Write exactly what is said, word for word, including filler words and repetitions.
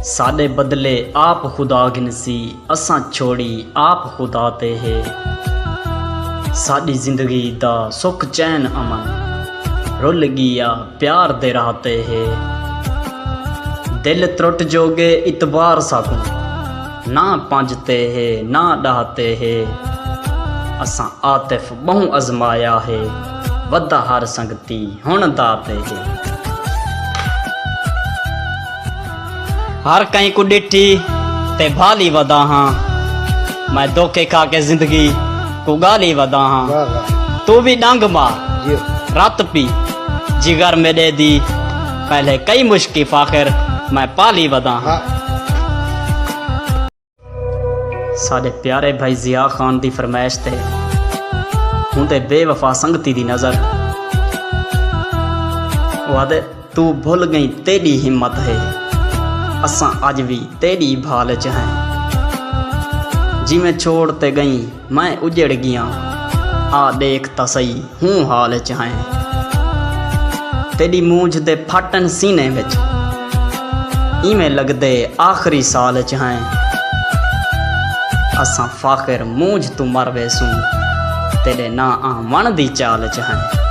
ساݙے بدلے آپ خدا گھنسی، اساں چھوڑی آپ خدا تے ہے۔ ساݙی زندگی دا سکھ چین امن رل ڳیا پیار دے راہ تے ہے۔ دل ترٹ جو ڳئے اعتبار ساکوں، نہ پنج تے ہے نہ ݙاہ تے ہے۔ اساں عاطف ٻہوں ازمایا ہے، ودا ہر سنگتی ہݨ دا تے ہے۔ ہر کہیں کوں ݙٹھی تے بھالی ودا ہاں، میں دھوکے کھا کے زندگی کوں ڳالی ودا ہاں۔ واہ واہ۔ توں وی ݙنگ مار، جی۔ رت پی جگر میݙے دی، پہلے کئی مشکی فاخر میں پالی ودا ہاں۔ ہاں۔ ساݙے پیارے بھائی ضیاء خان دی فرمائش تے ہوندے بے وفا سنگتی دی نظر، او آہدے، توں بھل ڳئیں تیݙی ہمت ہے، اساں اڄ وی تیݙی بھال اچ ہیں۔ جیویں چھوڑ تے ڳئیں میں اڄڑ ڳیاں، آ ݙیکھ تاں سہی ہوں حال اچ ہیں۔ تیݙی مونجھ دے پھٹ ہن سینے وچ، ایویں لڳدے آخری سال اچ ہیں۔ اساں فاخر مونجھ توں مر ویسوں، تیݙے نہ آوݨ دی چال اچ ہیں۔